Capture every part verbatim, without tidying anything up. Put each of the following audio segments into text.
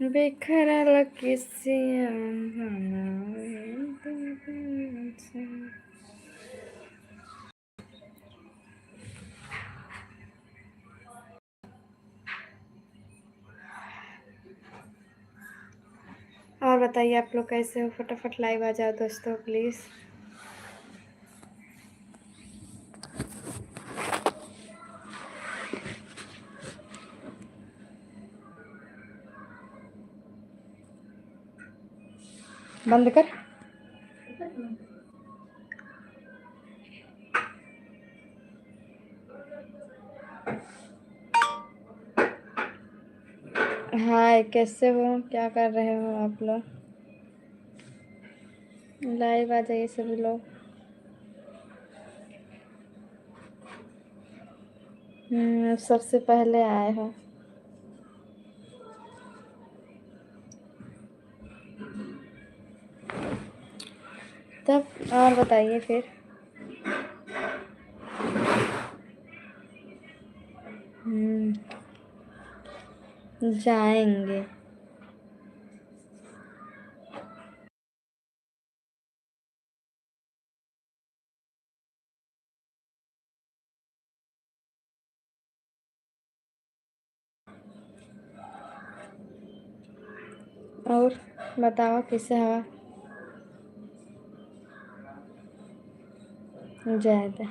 बिखरल किसिया बनावे दे। और बताइए, आप लोग कैसे हो? फटाफट लाइव आ जाओ दोस्तों, प्लीज। बंद कर। हाय, कैसे हो? क्या कर रहे हो आप लोग? लाइव आ जाइए सभी लोग। हम्म, सबसे पहले आए हो। तब और बताइए फिर। हम्म, जाएंगे। और बताओ, कैसे हवा? जाए दे।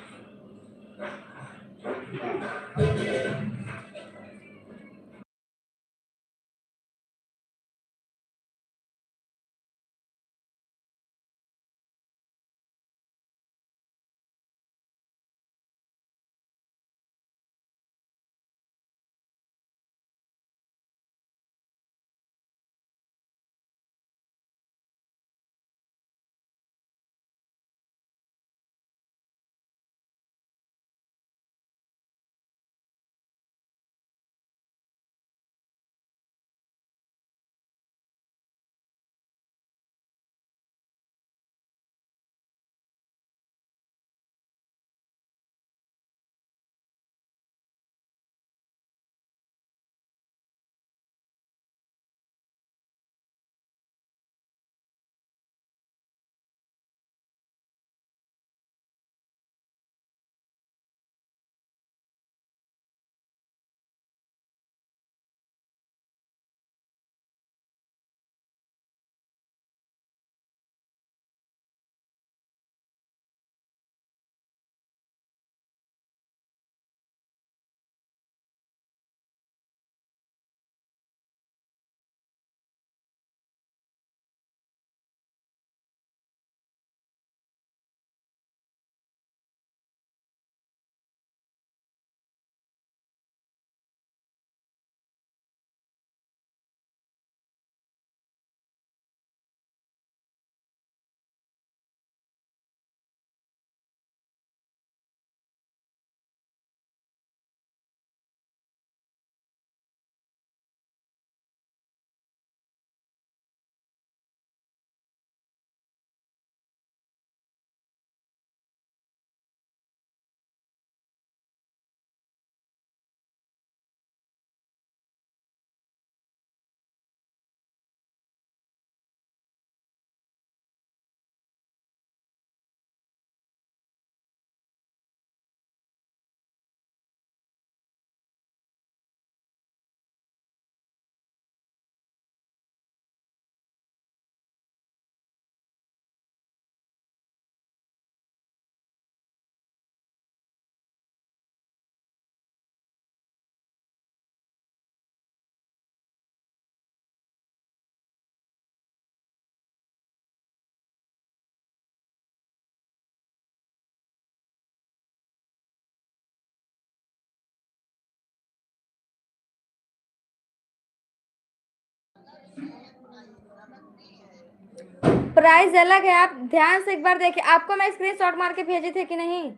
प्राइस अलग है, आप ध्यान से एक बार देखिए। आपको मैं स्क्रीनशॉट मार के भेजे थे कि नहीं?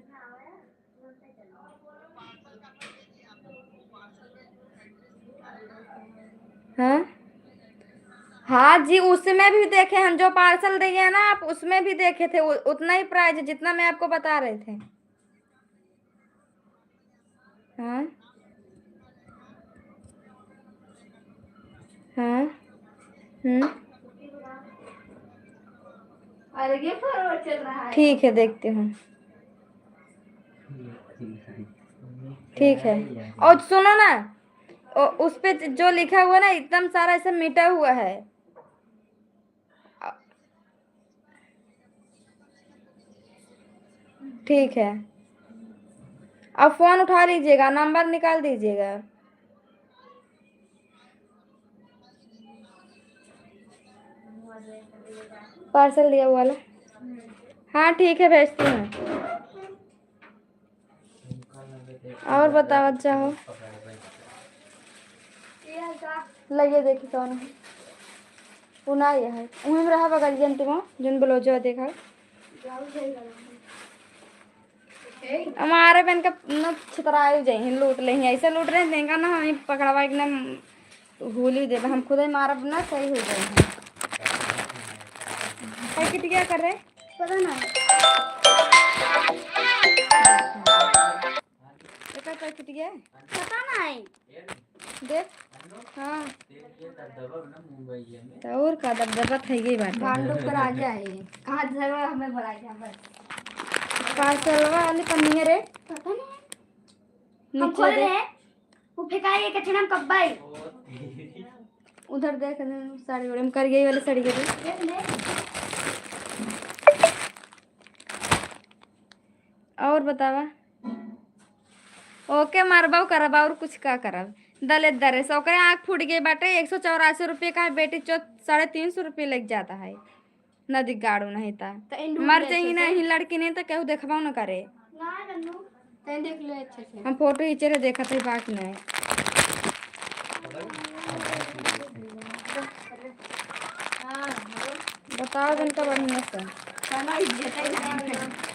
हाँ, हाँ जी, उसमें भी देखे हम, जो पार्सल दिए हैं ना आप, उसमें भी देखे थे, उ-, उतना ही प्राइस है जितना मैं आपको बता रहे थे। हाँ, हाँ। हम्म। अलग ही forward चल रहा है। ठीक है, देखती हूँ। ठीक है। और सुनो ना, ओ, उस पे जो लिखा हुआ ना, एकदम सारा ऐसे मिटा हुआ है। ठीक है, अब फोन उठा लीजिएगा, नंबर निकाल दीजिएगा। पार्सल दिया हुआ वाला। हाँ, ठीक है, भेजती हूँ। और बतावत जाओ। लगे देखी कौन है। उ ना ये है। उहे में रहा बगल जंतु में, जोन ब्लाउजवा देखा। हमारे बहन का न छितराए जाई, लूट ले, ऐसे लूट रहे, देंगा ना, हम पकड़वा के ना होली देबे, हम खुदे मारब ना, सही हो जाए। पैकेट क्या कर रहे? पता ना। एकर पैकेट क्या? पता नहीं। देख। हाँ। तो और का, दबदबा थई गई बाटे। भांडो पर आ जाए। कहाँ झगड़ा हमें बड़ा गया बस। पार्सलवा वाली पन्नी है रे। पता नहीं। हम नीचे खोल देख। रहे हैं। वो फेंकाई के कचरा में कब्बा है। उधर देख, साड़ी ओढ़े में कर गई वाली साड़ी के देख। देख ले। और बतावा? ओके, मारबा करब, और कुछ का करब? दले दरे से ओकरे आँख फूट गई बाटे। एक सौ चौरासी रुपये का है, बेटी चो साढ़े तीन सौ रुपये लग जाता है। नदी गाड़ू नहीं ता। तो एंडू मर ले जाही अच्छे ना, से। ही लड़की नहीं तो केहू देखबो न करे। ना, नन्नू। तैं देख ले अच्छे से। हम फोटो खींचे रहे, देखत है बाकी नहीं। बताओ जन का बढ़िया से। चलो, इज्जत है।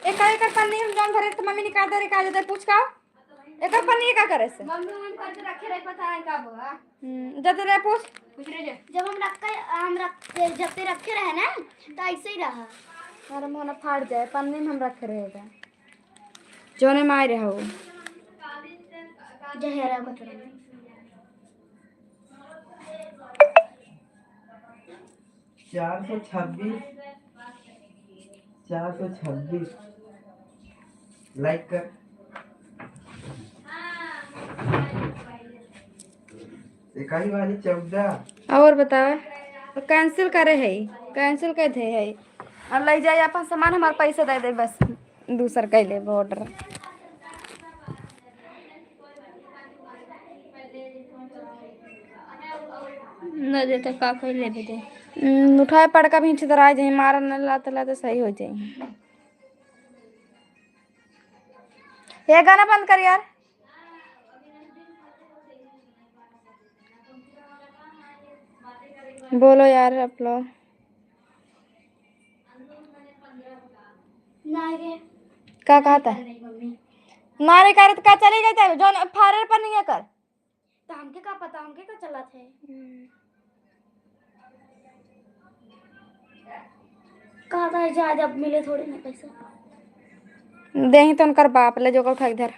एकर, एकर पन्नी हम जौन भरे त मम्मी निकाल दे रे, का जदे पूछ का? एकर पन्नी का करे से? मम्मी उन पर तो रखे रहे, पता है का हुआ? हम्म, जदे रे पूछ। पूछ रहे जे। जब हम रख के, हम रख, जब ते रखे रहे ना, तो ऐसे ही रहा। हमारा मोहना फाड़ जाए, पन्नी में हम रखे रहेगा। जौने मारे हो। जहरा मतलब। चार सौ छब्बीस, चार सौ छब्बीस। लाइक कर। इकाई वाली चौदह। और बताओ, cancel करे है, cancel कर दे है। और ले जाए अपन सामान, हमार पैसा दे दे बस। दूसर कैले बॉर्डर। न दे तो का कर लेबे दे। हम्म, उठाए पड़का भी छितराए जाए, मारा न लाते लाते सही हो जाए। ये गाना बंद कर यार। बोलो यार आप लोग। ना रे। का कहता है? ना रे, करे तो का चली गई तब? जौन फारे पर नहीं है कर। तो हमके का पता, हमके का चलत है? हम्म। कहता है जा, जब मिले थोड़े ना पैसा। देही तो उनकर बाप ले जो उठा के धर।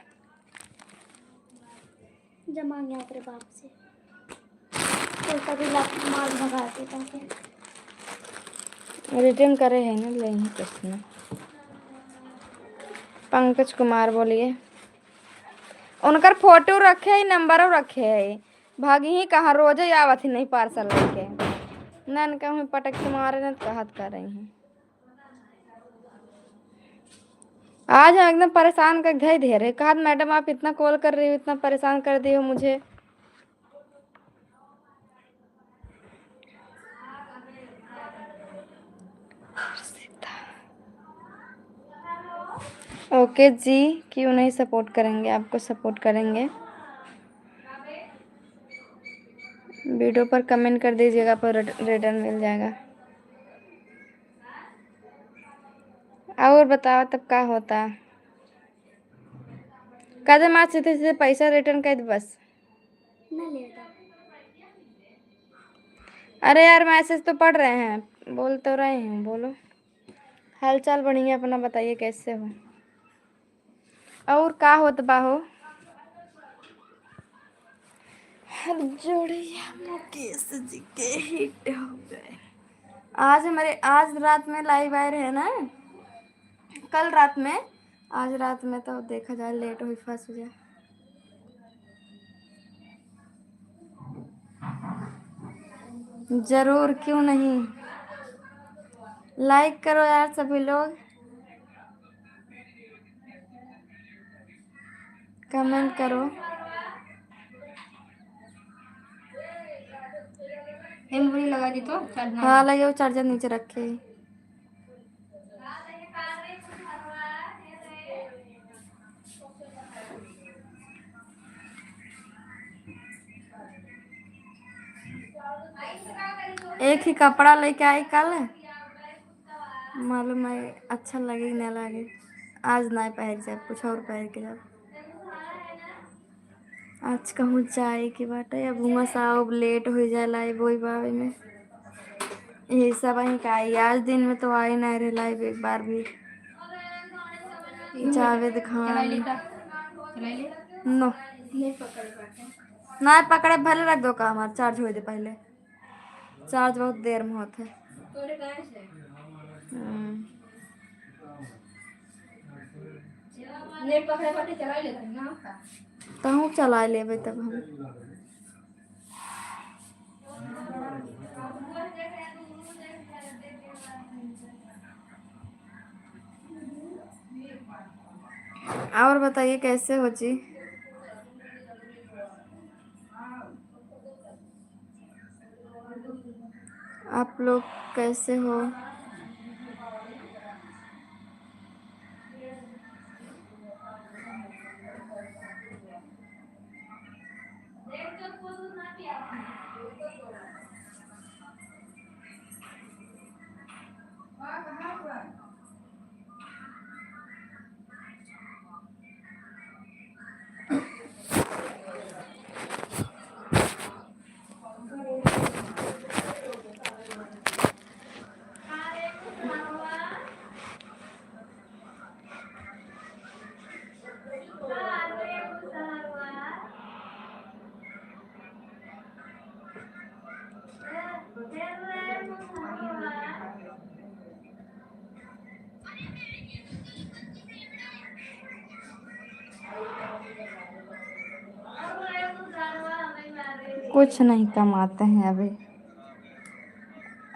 जमा गया तेरे बाप से। तो तभी लात मार भगा के ताके। Return करे है ना, ले ही प्रश्न। पंकज कुमार बोलिए। उनकर फोटो रखे है, नंबरो रखे है। भागी ही कहाँ, रोजे आवत ही नहीं parcel लेके। नन कहूँ पटक के मारे न कहत कर रही हैं। आज हम एकदम परेशान कर धई धे रहे। कहा, "मैडम, आप इतना call कर रही हो, इतना परेशान कर दिए हो मुझे।" OK जी, क्यों नहीं support करेंगे, आपको support करेंगे। Video पर comment कर दीजिएगा, आपको ret-, return मिल जाएगा। और बताओ तब का होता? कदम आज सीधे सीधे पैसा return कर दे बस। ना लेता। अरे यार, message तो पढ़ रहे हैं, बोल तो रहे हैं, बोलो। हालचाल बढ़िया, अपना बताइए, कैसे हो? और का होत बा हो? हर जोड़िया मुकेश जी के हिट हो गए। आज हमारे, आज रात में लाइव आए रहे ना, कल रात में, आज रात में तो देखा जाए, लेट हुई, फंस जाए। जरूर, क्यों नहीं? लाइक करो यार सभी लोग, कमेंट करो। एम बुरी लगा दी तो चार्ज ना हाँ, हो। लगे वो चार्जर नीचे रखे। एक ही कपड़ा लेके आई कल, मालूम है अच्छा लगे कि ना लगे। आज ना पहन जाए, कुछ और पहन के जाए। आज कहूँ जाए के बाटे, अब हुआँ से आओ, लेट हो जाला, वही बावे में। यही सब अहीं का आई। आज दिन में तो आई ना रहे लाइव एक बार भी। जावेद खान। नो। नहीं पकड़े, भले रख दो, का हमार चार्ज हो दे पहले। चार्ज बहुत देर में होत है। हम्म। नेट पकड़े बाटे, चला लेते हैं ना का? तहूँ चला लेबे तब हम। और बताइए, कैसे हो जी? आप लोग कैसे हो? कुछ नहीं कमाते हैं अभी,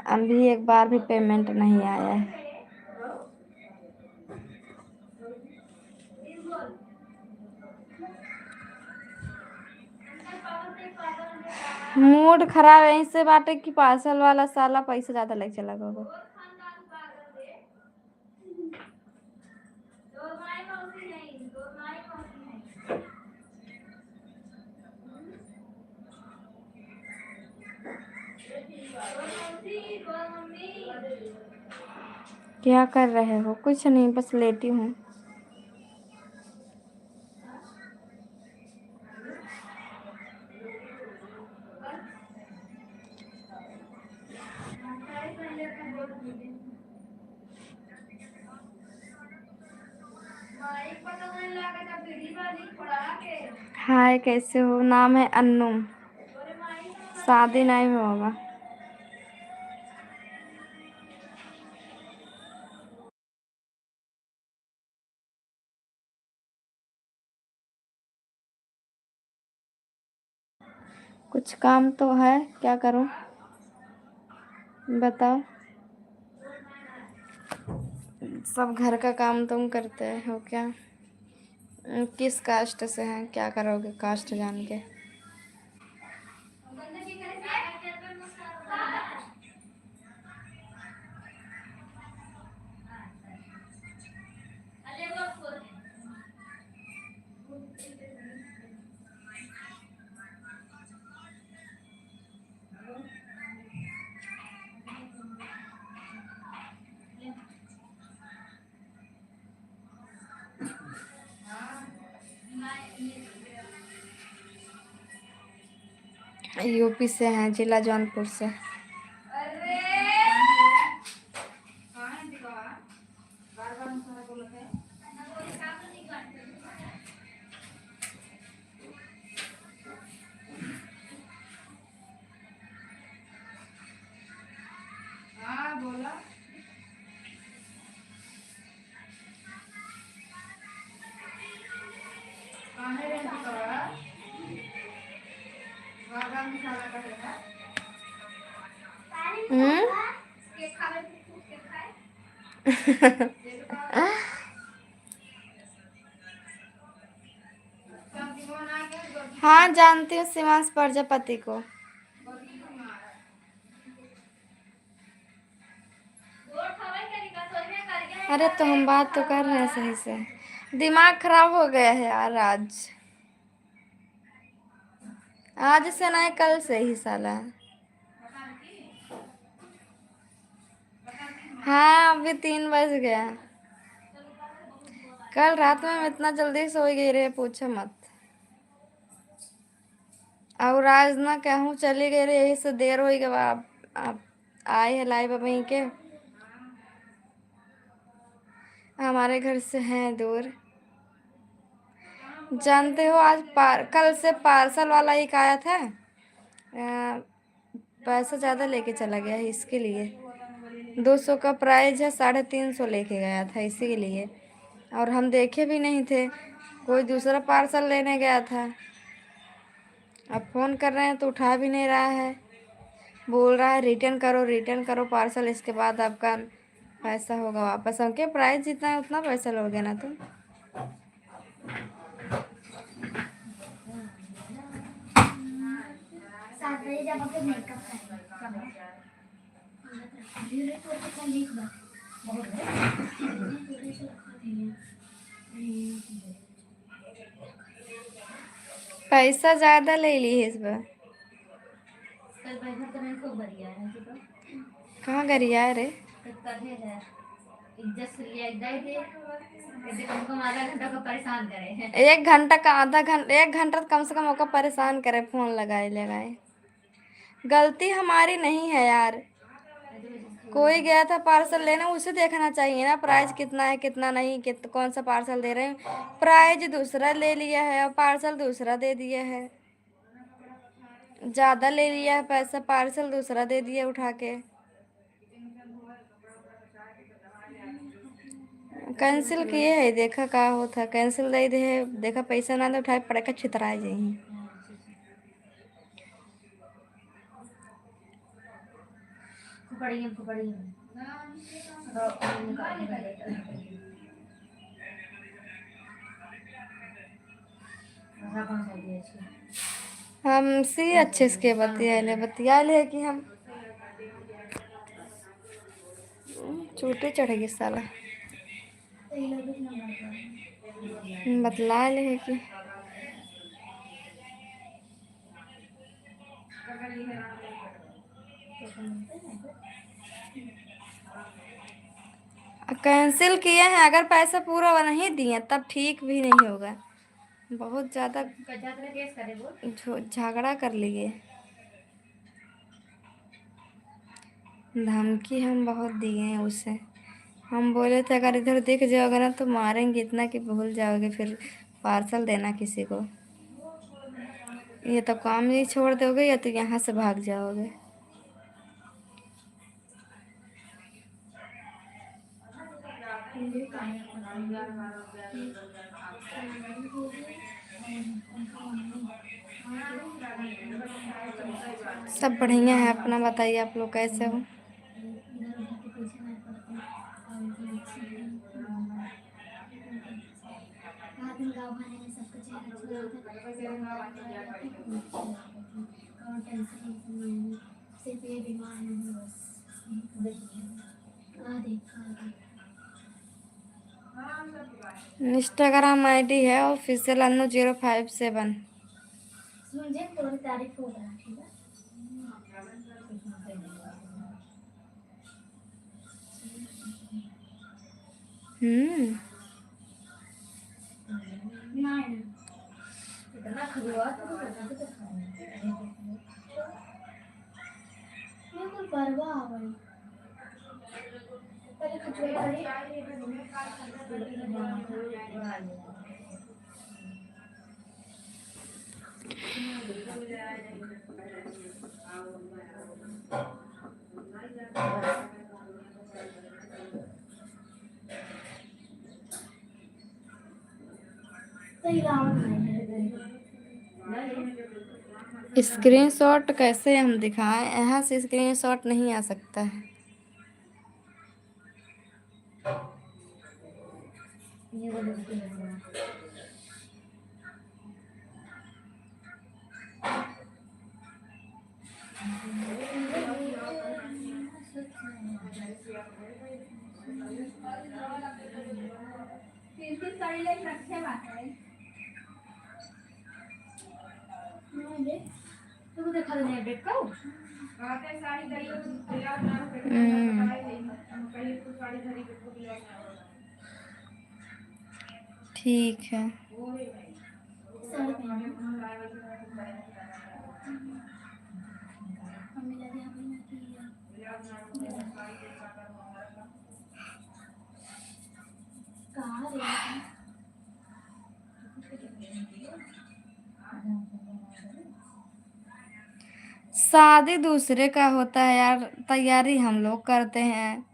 अभी एक बार भी पेमेंट नहीं आया है। मूड खराब ऐसे बाटे कि पार्सल वाला साला पैसा ज्यादा लेके चला गवा। क्या कर रहे हो? कुछ नहीं, बस लेटी हूँ। हाय, कैसे हो? नाम है अन्नू। शादी नहीं होगा। कुछ काम तो है, क्या करूँ बताओ? सब घर का काम तुम करते हो क्या? किस कास्ट से हैं, क्या करोगे कास्ट जान के? यूपी से हैं, जिला जौनपुर से। हम्म। हाँ, जानती हूँ शिवांश प्रजापति को। अरे, तो हम बात तो कर रहे हैं सही से। दिमाग खराब हो गया है यार आज। आज से नहीं, कल से ही साला। हाँ, अभी तीन बज गया। कल रात में हम इतना जल्दी सो गई रे, पूछो मत। और आज ना कहूँ चली गई रे, यही से देर हो गया। अब, अब आए हैं लाइव अभी के, हमारे घर से हैं दूर। जानते हो, आज पार-, कल से पार्सल वाला एक आया था, अ, पैसा ज़्यादा लेके चला गया है, इसके लिए। दो सौ का प्राइस है, साढ़े तीन सौ लेके गया था, इसी के लिए। और हम देखे भी नहीं थे, कोई दूसरा पार्सल लेने गया था। अब फ़ोन कर रहे हैं तो उठा भी नहीं रहा है, बोल रहा है, "रिटर्न करो, रिटर्न करो पार्सल, इसके बाद आपका पैसा होगा वापस।" हमके प्राइस जितना है उतना पैसा लोगे ना तुम। सात बजे जब आपके मेकअप करेंगे। पैसा ज्यादा ले ली है इस बार। कल पैसा तो नहीं खूब गरिया है, ठीक है? कहाँ गरिया है रे? तो कहे है, इज्जत से लिया, इज्जत दे, इज्जत हमको आधा घंटा को परेशान करे हैं। एक घंटा का आधा घंटा, एक घंटा तो कम से कम ओका परेशान करे, फोन लगाए लगाए। गलती हमारी नहीं है यार, कोई गया था पार्सल लेने, उसे देखना चाहिए ना प्राइस कितना है, कितना नहीं, कित-, कौन सा पार्सल दे रहे हैं। प्राइस दूसरा ले लिया है और पार्सल दूसरा दे दिया है, ज़्यादा ले लिया है पैसा, पार्सल दूसरा दे दिया उठा के। कैंसिल किए है, देखा का होता है, कैंसिल दे दे है, देखा पैसा ना दे उठाए, पड़े का छितराए जाइए। हमसे अच्छे से के बतियाले, बतियाले है कि हम चोटे चढ़ गए साला। बतला ले है कि कैंसिल किए हैं, अगर पैसा पूरा नहीं दिए तब ठीक भी नहीं होगा। बहुत ज़्यादा झो-, झगड़ा कर लिए। धमकी हम बहुत दिए हैं उसे। हम बोले थे, "अगर इधर दिख जाओगे ना तो मारेंगे इतना कि भूल जाओगे फिर पार्सल देना किसी को।" ये तो काम ही छोड़ दोगे या तो यहाँ से भाग जाओगे। सब बढ़िया है, अपना बताइए, आप लोग कैसे हो? Instagram ID है official अन्नू zero five seven। हम्म। स्क्रीनशॉट कैसे हम दिखाएं? यहाँ से स्क्रीनशॉट नहीं आ सकता है। हम्म। ठीक है। शादी दूसरे का होता है यार, तैयारी हम लोग करते हैं।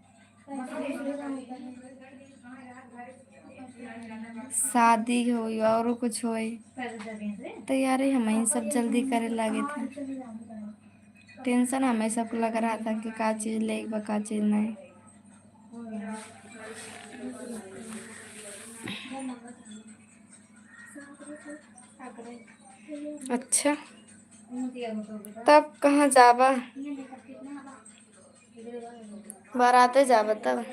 शादी होई और कुछ होई, तैयारी हम ही सब जल्दी करे लागे थे। टेंशन हमें सबको लग रहा था कि का चीज लेके बा, का चीज नहीं। अच्छा, तब कहाँ जाबा? बाराते जाबा तब,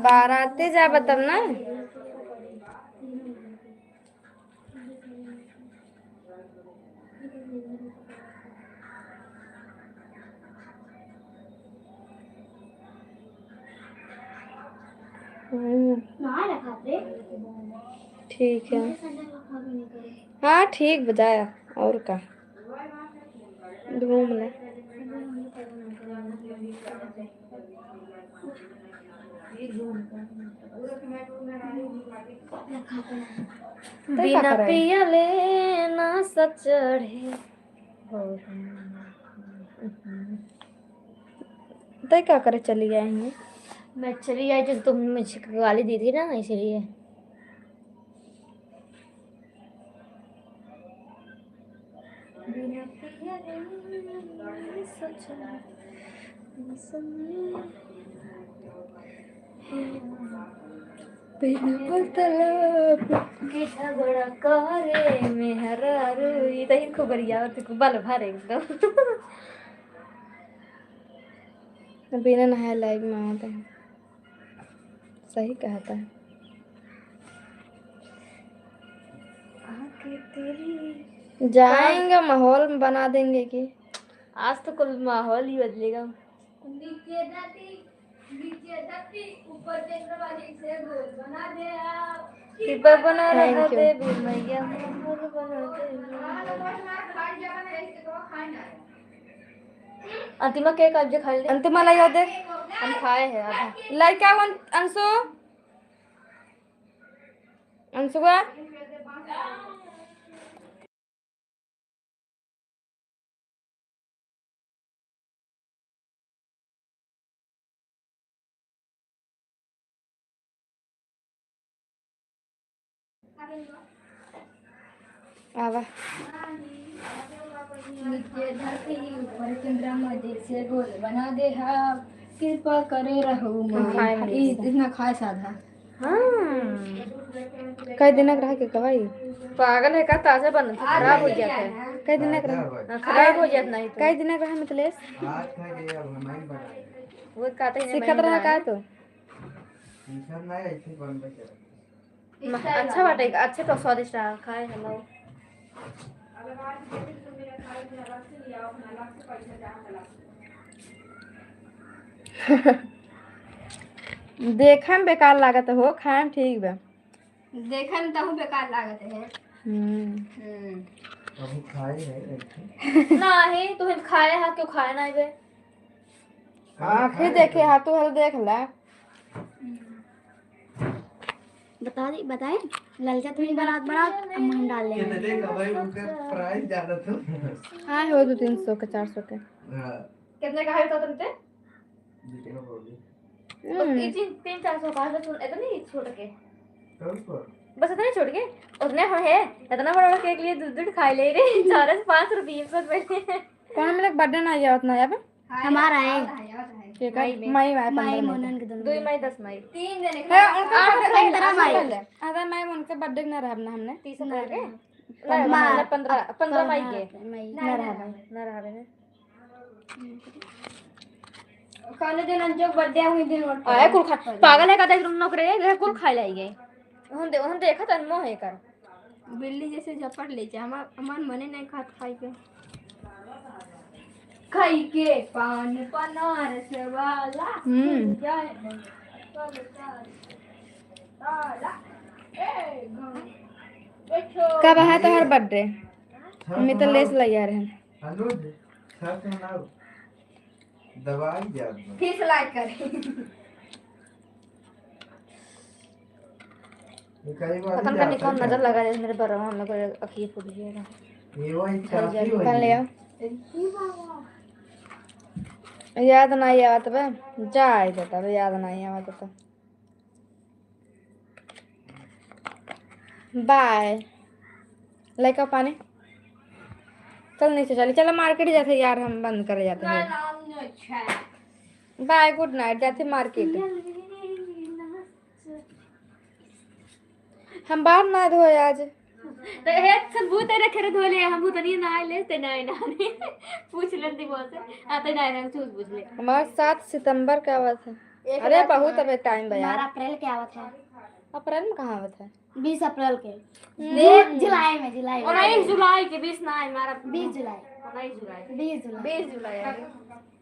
बाराते जाबा तब ना। हम्म। ठीक है। हाँ, ठीक बजाया, और का। घूम ले। तै का बिना करे? पियले ना सचढ़े। तै का करे चली आई हैं? मैं चली आई तो तुमने मुझे गाली दी थी ना, इसलिए। बिना मतलब के झगड़ा करे मेहरारू, ई त इनको गरियावत, इनको बल भर एकदम। बिना नहाए लाइव में आवत है। सही कहता है। आके तेरी जाएंगे, माहौल बना देंगे कि आज तो कुल माहौल ही बदलेगा। नीचे धरती, नीचे धरती, ऊपर चंद्रमा, जैसे गोल बना दे आप। कृपा बना रहा Thank you। देवी मैया, माहौल बना दे। अंतिमा केक आज खा ले। अंतिमा लाई दे। हम खाए हैं आधा। लाई का हुआ अंशु? अंशुआ? आवा। नीचे धरती ऊपर चंद्रमा जैसे गोल बना दे हा, कृपा करे रहो माँ। खाए में ई जैसे। इतना खाए साधा। हाँ। कई दिनक रहा के कवाई? पागल है का? ताजा बनत है, खराब हो जात है। कई दिनक रहा? हाँ, खराब हो जात नहीं तो। कई दिनक रहा मिथलेश? आज खा गए, अब हम ही बना। वो कहते हैं, सीखत मैं रहा बनाए। का तो? सीखत नहीं, ऐसे बनबे करे। म-, अच्छा बाटे, अच्छे तो स्वादिष्ट रहा, खाए हम लोग। देखे में बेकार लागत हो, खाए में ठीक बा। देखे में तहु बेकार लागत है। हम्म। हम्म। अभी खाए है एक ठो। नहीं, तू खाए है, क्यों खाए ना बे? आँखें देखे, हाथों हाथ देख ला। बता दी, बताए? ललचा थोड़ी बरात बरात, अब हम डाल लेंगे। कितने का भाई, उनका प्राइस ज्यादा था। हाँ, हो दो तीन सौ के, चार सौ के। हाँ। कितने का है तो तुमसे? जितना बोल दी। हम्म। ये तीन, तीन चार सौ का है, सुन, इतनी छोट के। कौन सा? बस इतने छोड़ के, उतने हम है, इतना बड़ा बड़ा केक लिए, दूध दूध खाए ले रे। चार से पाँच रुपये में। कौन, हम लोग बर्थडे ना आवत ना अब? हमारा है। के का? मई में। मई में, मई पंद्रह मई मोनन के। के दोनों। दो मई, दस मई। तीन जने के। है, उनका आठ बर्थडे मई के तरह मई। पहले। अरे मई में उनके बर्थडे ना रहब ना हमने। तीस अप्रैल के? ना, ना, पन्द्रह, पन्द्रह मई के। मई। ना रहब। ना रहब है। कौनो दिन अंजो के बर्थडे हुई दिन और आए कुल खा, पागल है का, देख नौकरे, देख कुल खाए लाई गए। हम दे, हम देखा तन मोह है कर। बिल्ली जैसे झपट ले जा, हमार, हमार मने नहीं खात खाई के। खाई के पान बनारस वाला। हम्म। जाए नहीं, कल का ताला। ए, घम, बैठो। कब है तोहर बर्थडे? हाँ, हमें तो हाँ। लेस लग रहे हैं। अनुज, छठ मनाओ। दवाई जात बा। फिर से लाइक करें। ये कई बार पता नहीं जाता कौन है। नजर लगा है मेरे बरवा, हम लोग को अखिए फूट गया। ये वही चल, चाबी चल, होई। पहन ले आओ। याद नहीं आवत बा, जाए देता बा, याद नहीं आवत तो। बाय। लइका पानी। चल नीचे चली, चलो मार्केट जाते यार, हम बंद करे जाते हैं। बाय, गुड नाइट, जाते मार्केट। हम बाहर ना धोए आज। तो हे सब भूत है रखे रे धोले, हम भूत नहीं ना आए ले, ते ना आए ना आए। पूछ लेती बहुत से, आते ना आए ना, तू पूछ ले। हमार सात सितंबर का आवत है। एक अरे, लाख बहुत में। अबे टाइम बा यार। हमारा अप्रैल के आवत है। अप्रैल में कहाँ आवत है? बीस अप्रैल के। हम्म। जू-, जुलाई में, जुलाई में। उन्नीस जुलाई के, बीस ना है हमारा। बीस जुलाई। उन्नीस जुलाई। बीस जुलाई। बीस जुलाई, अरे।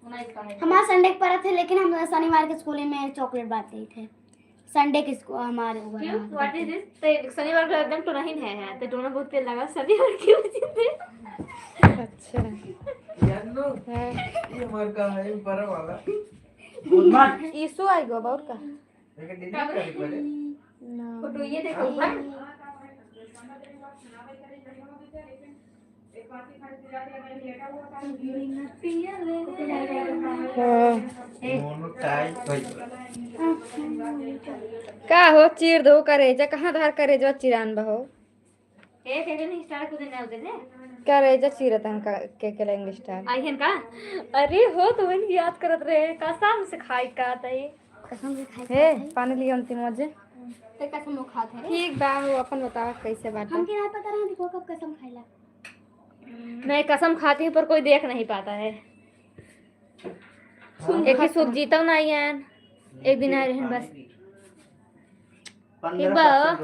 उन्नीस का है। हमारा संडे के परत है, लेकिन हम शनिवार के स्कूल में चॉकलेट बांट रहे थे। संडे के स्कूल हमारे ऊपर क्यों? हमारे What is this? ते शनिवार का एकदम तो नहीं है, है। ते दोनों बहुत तेल लगा, शनिवार की वजह से। अच्छा। यार नो, हाँ। ये हमार का है, बड़ा वाला। ईशू आएगा, और का? एके डिलीट करे पड़े। ना। फोटो ये देखो, हाँ? हाँ। मोनोटाइज भइल बा। का हो चीर दो करेजा, कहाँ धार करेजा चिरान बहो? ए, के के नहीं स्टार को देना होते थे। करेजा चीरत हन का, के के लेंगे स्टार। आई हन का? अरे हो, तो इनकी याद करत रहे, कसम से खाई का तई। कसम से खाई हे, का तई। पानी लियो अंतिम मजे। ते कसम वो खात है रे। ठीक बा, वो अपन बतावा कैसे बाटे। हमके ना पता रहा, देखो कब कसम खाइला। मैं कसम खाती हूँ, पर कोई देख नहीं पाता है। सुन, एक ही सुख जीतव ना आयन, एक दिन आए रहन बस। ठीक बा।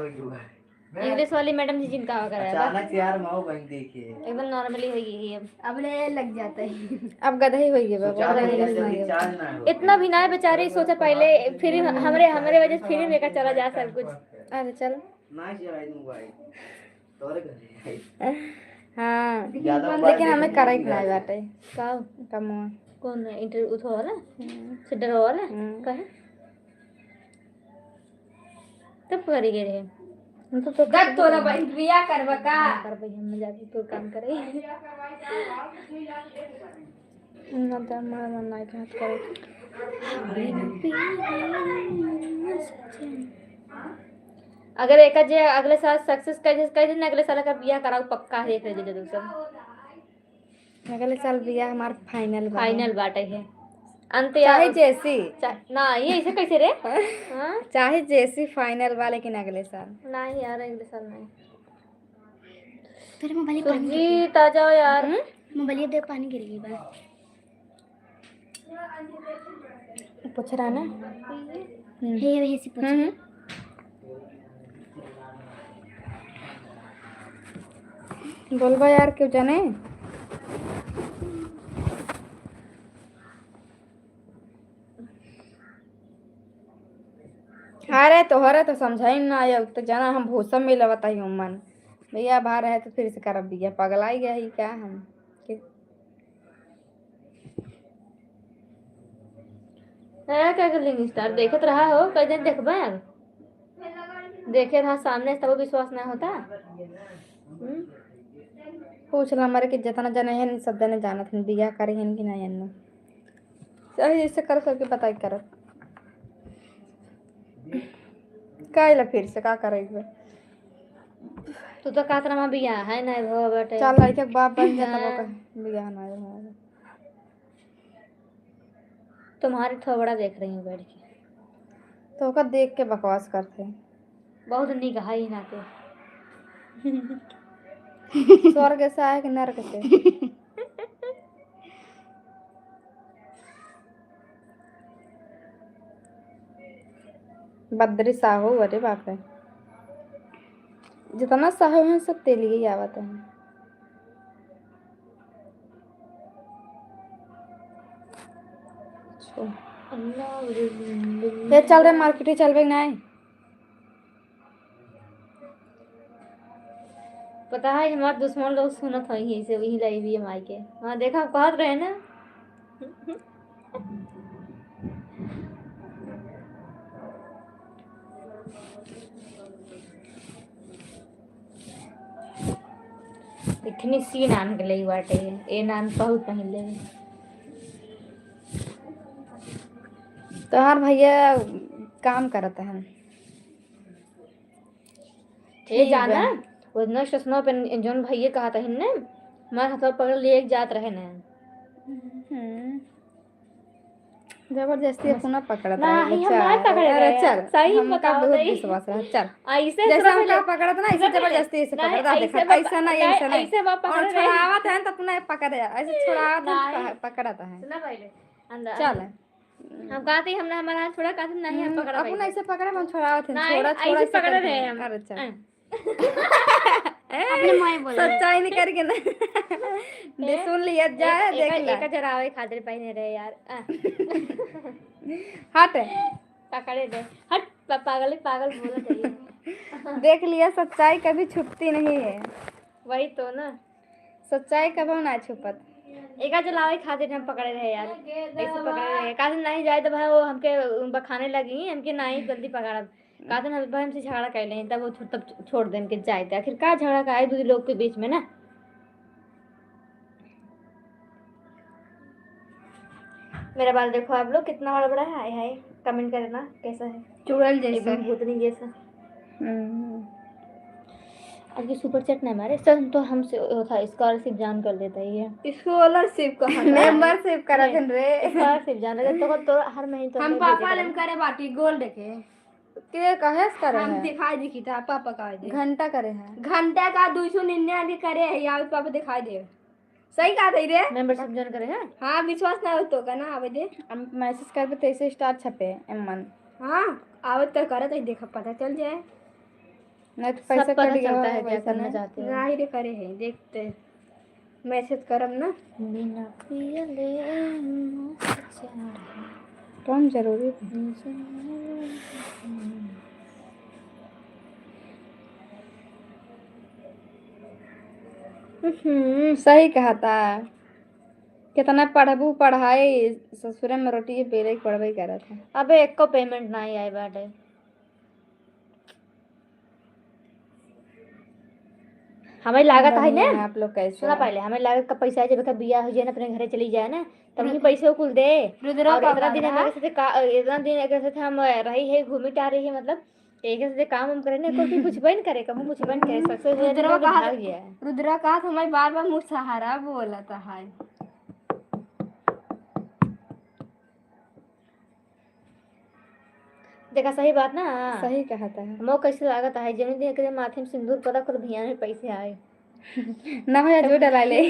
इंग्लिश वाली मैडम जी जिनका वगैरह है, अचानक से यार, माओ बहन देखिए। एकदम normally हो गई है अब। अब ले लग जाता है। अब गधा ही हो गया, बाबा। इतना भी ना है बेचारी, सोचा पहले फिर हमरे, हमरे वजह से फिर लेकर चला जा सब कुछ। अरे चल। ना चलाई दूं भाई। तोरे घर है। हाँ। ज्यादा लेकिन हमें करे के नहीं बाटे। का? कमवा। कौन है? इंटरव्यू उठो वाला? हम्म। सेंटर वाला? हम्म। काहे? तब करी गए रहे। हम तो, तो गद तोरा बहन बिया करबा का? ना करबे, हम ना जाके कोई काम करे। ना तो हमारा मन नहीं कहत करे। अगर एक जे अगले साल सक्सेस कर दे, कर दे ना, अगले साल का बिया कराऊ पक्का है, एक रह जाए दोसर। अगले साल बिया हमार फाइनल बा। फाइनल बाटे है। अंत चाहे यार जैसी। चा-, ना, ये ऐसे कैसे रे? हाँ? हाँ? चाहे जैसी फाइनल बा, लेकिन अगले साल। नहीं यार, अगले साल नहीं। तेरे मोबाइल में पानी गिर गया। सुरजीत, आ जाओ यार। हम्म? मोबाइल दे, पानी गिर गई बा। पूछ रहा ना? हम्म। हे, वही से पूछ। हम्म, हम्म। बोलबा यार, क्यों जाने? अरे, तोहरे तो समझाई ना आयो, तो जाना हम भूसा मिलवत ही उमन। भैया बाहर रहे तो फिर से करब बिया, पगलाई गया ही क्या हम? कि है क्या लिंग स्टार? देखत रहा हो, कई दिन देखबे अब। देखे रहा सामने से, तब विश्वास ना होता। हम्म? पूछ ला हमारे कि जितना जने हैं, सब जने जानत हैं, बिया करे हैं कि नहीं एन्ने। सही जैसे कर सबके बताई करत। काहे ला फिर से का करे एक बार? तू तो कहत रहा बियाह है ना भवा बाटे। चल, लड़के के बाप बन जा, तब हाँ। ओकर बियाह ना है। तुम्हारे थोबड़ा देख रही हूँ बैठ के। तो ओकर देख के बकवास करते। बहुत निक है ही ना के। स्वर्ग से आए कि नरक से? बद्री साहू, अरे बाप रे, जितना साहू हैं सब तेलिए ही आवत हैं। अच्छा। ये चल रहे मार्केट, चलबे नहीं। पता है हमार दुश्मन लोग सुनत होई है इसे, वही लाइव ये माई के। हाँ, देखा, हम कहत रहे ना। इतनी सी नान के लई बाटे, ए नान बहुत पहले। तोहार भैया काम करत हैं। ए ठीक जाना, बा। वो नेक्स्ट स्नो पे जौन भैया कहत हन ने, मार हथवा पकड़ लिए एक जात रहे ने। हम्म। जबरदस्ती बस। अपना पकड़त ना, रहे, ही हम चल। ना पकड़े अरे रहे। चल, सही हमका बताओ बहुत नहीं। विश्वास रहा, चल। ऐसे जैसे थोड़ा हमका पहले पकड़त ना, ऐसे नहीं, जबरदस्ती ऐसे नहीं, पकड़त, ऐसे देखा, बाप-, ऐसा नहीं, नहीं, ऐसा नहीं। ऐसे बाप और पकड़े नहीं। छोड़ावत है तो अपना पकड़, ऐसे छोड़ावत है, नहीं। पकड़त है। सुना पहले, अंदर, चल। अंदर। हम कहते ही हमने हमारा हाथ छोड़ा, कहते नहीं, हम हम्म, पकड़ा अपना भाई। ऐसे पकड़े, हम छोड़ावत है, नहीं, छोड़ा, छोड़ा ऐसे ऐसे पकड़े पकड़े रहे हैं। हैं। अरे चल। हाँ। अपने माई बोले। सच्चाई नहीं करके ना। दे ए, सुन लिया जाए, एक, देख एक, ला। एक जरावे खातिर पहने रहे यार। आ। हट। पकड़े दे। हट, प-, पागल ही पागल बोलत है ये। देख लिया, सच्चाई कभी छुपती नहीं है। वही तो ना। सच्चाई कबो ना छुपत। एका जलावे खातिर हम पकड़े रहे यार। ऐसे पकड़े रहे। काहे नहीं जाए तो भाई वो हमके बखाने लगी, हमके नहीं जल्दी पकड़ब। काहे हम भाई हमसे झगड़ा कर लें, तब वो छो-, तब छोड़ दें के जाए थे। आखिर का झगड़ा का है दू लोग के बीच में ना? मेरा बाल देखो आप लोग कितना बड़ा बड़ा है, हाय हाय, कमेंट करना कैसा है। चुड़ैल जैसा। एकदम भूतनी जैसा। हम्म। आज के सुपर चैट ना मारे, सब तो हमसे वो था, स्कॉलरशिप जान कर लेता ही है। स्कॉलरशिप कहाँ का? मेंबरशिप करा नहीं, थन रे। स्कॉलरशिप जान रहे, तो, तो हर महीने तो हम नहीं भेजे पापा करें। लेम करे बाटी गोल्ड के। के कहे से करे हम है? दिखाई देखी था, पापा का दे। घंटा करे है। घंटा का दो सौ निन्यानवे करे है, यार पापा दिखाई दे। सही कहा था रे। मेंबरशिप ज्वाइन करे हैं? हाँ, विश्वास ना हो तो का ना आवे दे। हम मैसेज करबे तो ऐसे स्टार छपे, एमन। हाँ, आवे तो करे तो देखा पता चल जाए। नहीं तो सब पैसा पता कट गया चलता होगा, है क्या वैसा करना नहीं। चाहते हो। नहीं रे, करे है, देखते। मैसेज करब ना। बिना पियले मौत चढ़े। कौन जरूरी है? हम्म, सही कहा था। कितना पढ़बू पढ़ाई, ससुरे में रोटी बेले के पड़बे करत है। अबे एको पेमेंट नहीं आए बाटे। हमें लागत है ना, आप लोग कैसे सुना हो? पहले, हमें लागत का पैसा आए, जब एकर बियाह हो जाए ना, अपने घरे चली जाए ना, तब ही रुद-, पैसे कुल दे। रुद्रा और का इतना दिन गाना? एकरे साथे का, इतना दिन एकरे साथे हम रही है, घूमी टहरी है, मतलब, एकरे साथे काम हम करे ना, कोई भी कुछ बन करे, कहूँ कुछ बन करे, सक्सेस हो जाए, रुद्रा निकल के का, भाग गया है। रुद्रा का हमारे बार बार मुँह सहारा बोलता है। देखा, सही बात ना। सही कहत है। हमो कैसे लागत है, जौन दिन एकरे माथे में सिंदूर पड़ा, ओकर भियान में पैसे आए। ना हो या जो डला ले।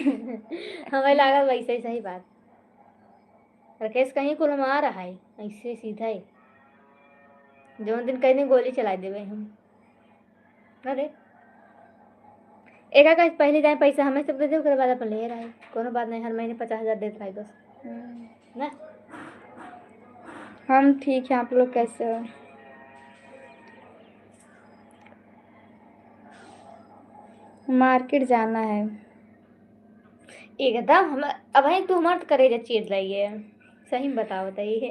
हमें लागल वैसे ही सही बात। राकेश कहीं कुल मार है, ऐसे सीधा ही। जौन दिन कहीं गोली चला देवे हम। अरे, एका का पहले जाए पैसा हमें सब दे दे, ओकरे बाद अपन ले रहे। कोनो बात नहीं, हर महीने पचास हजार देत रही बस। हम्म। ना? हम ठीक हैं, आप लोग कैसे हो? मार्केट जाना है। एकदम हम, अब है तू हमार तो करेजा चीर रही है, सही में बताओ तो ये।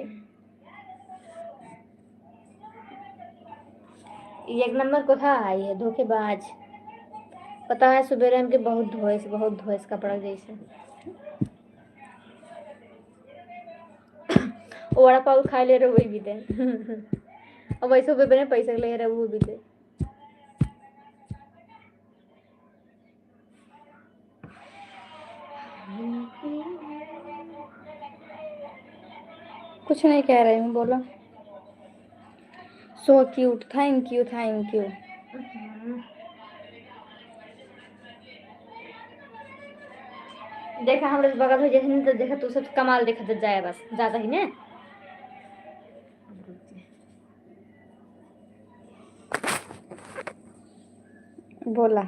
ई एक नंबर कोठा है, ये धोखेबाज। पता है, सुबेरे हमके बहुत धोएस, बहुत धोएस कपड़ा जैसे। वो वड़ा पाव खाए ले रहे, वही भी दे। अब वैसे सुबेरे पैसे ले रहे, वो भी दे। कुछ नहीं कह रही हूँ, बोलो। So cute, thank you, thank you। देखा, हमरे बगल में जैसे नहीं तो देखा, तू सब कमाल देखा जाए, बस ज्यादा ही ना। बोला,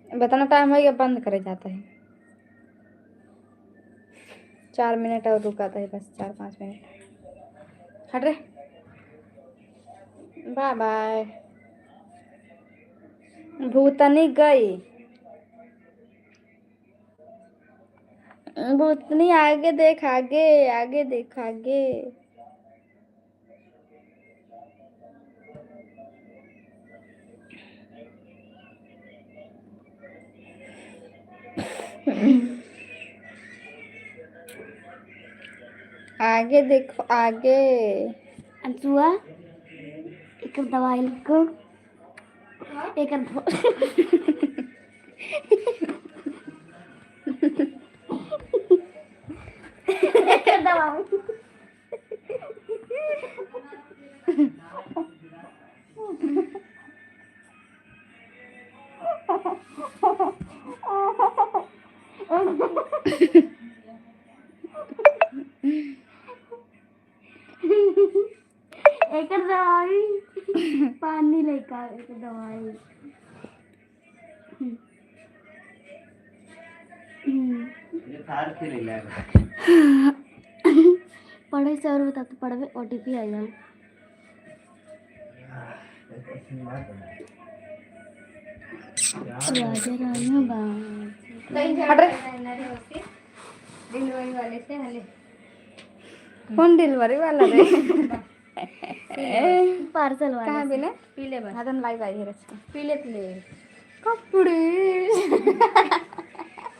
इतना टाइम हो गया, बंद करे जाता है। चार मिनट और रुका था, बस चार पाँच मिनट। हट रे, बाय बाय। भूतनी गई, भूतनी आगे देख, आगे, आगे देख, आगे। आगे देखो, आगे। अंशुआ, एक दवाई लिखो। एक एक दवाई। एकर दवाई, पानी लेकर एक दवाई। हम्म। ये थार के ले लाए। पढ़े से और बता, तो पढ़बे, ओटीपी आ जाए। राजा रानी बाज। हट रे। डिलीवरी वाले से हले। कौन डिलीवरी वाला रे? पार्सल वाला कहाँ से। बिना? पी ले बस। हाँ, तो लाई बाई है रचना। पी ले, पी ले। कपड़े।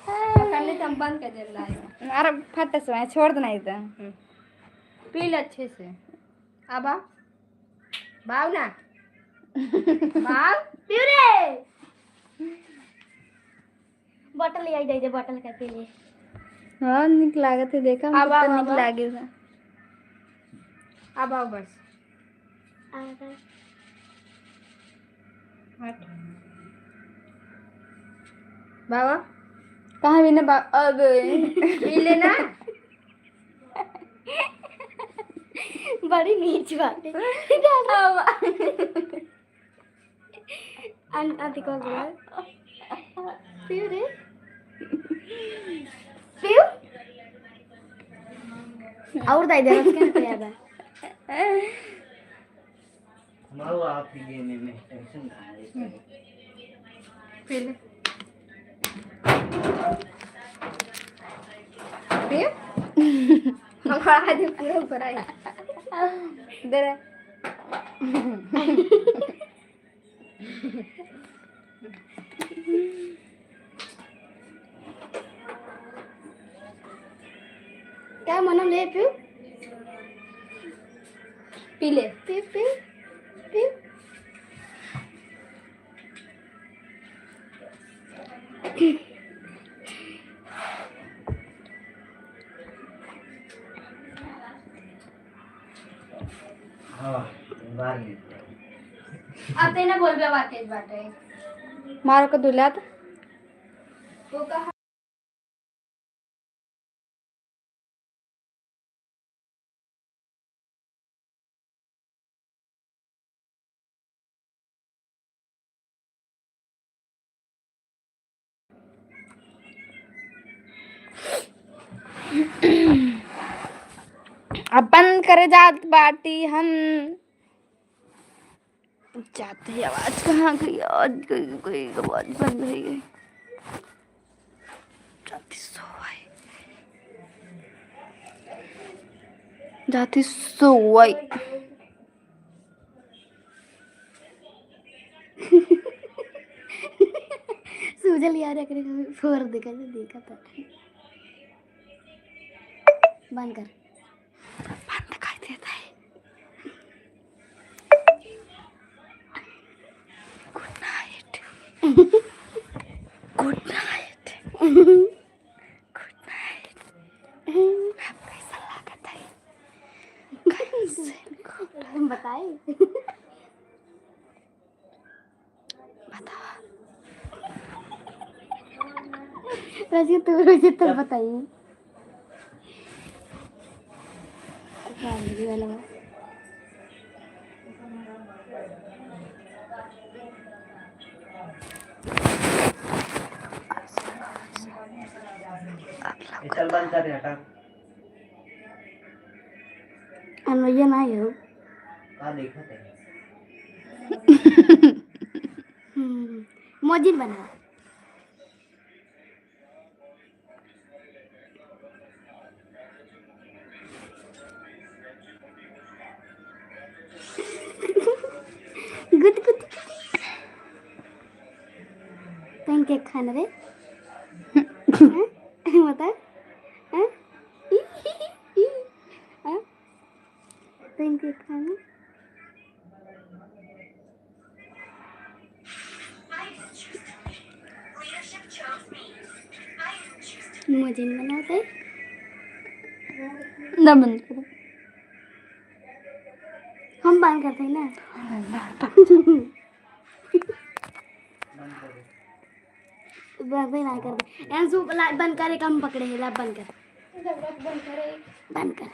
पकड़ ले, हम बंद कर दे लाई। अरे फट से छोड़ देना इधर। हम्म। पी ले अच्छे से। अब आ। बाव ना। बाव। पीऊ रे। बॉटल ले आई, दे दे बॉटल का पी ले। हाँ, निक लागत है, देखा, अब हमको आओ, तो निक अब आओ। लागे बा। अब आओ बस। आ गए। हट। बाबा। कहाँ भी ना बा-, अब। पी लेना। बड़ी नीच बात है। अब। अन-, अति कौन बोला? पीऊ रे। पीऊ? और दाई दे, क्या किया था? हमारा आप ही गेम में टेंशन ना है। पी ले। पी? हमारा आज पूरा ऊपर आया। दे रे। क्या मना ले पीऊ? पी ले। पी, पी, पी। हाँ, बाहर निकल। अब ते ना बोलबे, बात तेज बात है। मारो को दुलात। वो कहा अब बंद करे जात बाटी हम। जाते ही आवाज कहाँ गई? आज गई, गई, आवाज बंद हो गई। जाती सोई। जाती सोई। सूजल यार, एकरे को फोर देखा, देखा था। बंद कर। बंद कर देता है। Good night। Good night। Good night। बतावा। वैसे तो, वैसे तो बताइए। चल बंद कर, हटा। हम ये ना हो। का देखत है? हम्म, मोजिन बना। गुद गुद। तुम के खान रे? हैं? बता। हैं? हैं? तुम के खान? मोजिन बनाते। ना बंद करो। हम बंद करते हैं ना। बंद ना कर दे। अंशु, ला, बंद करे, कम पकड़े है, ला, बंद कर। बंद कर।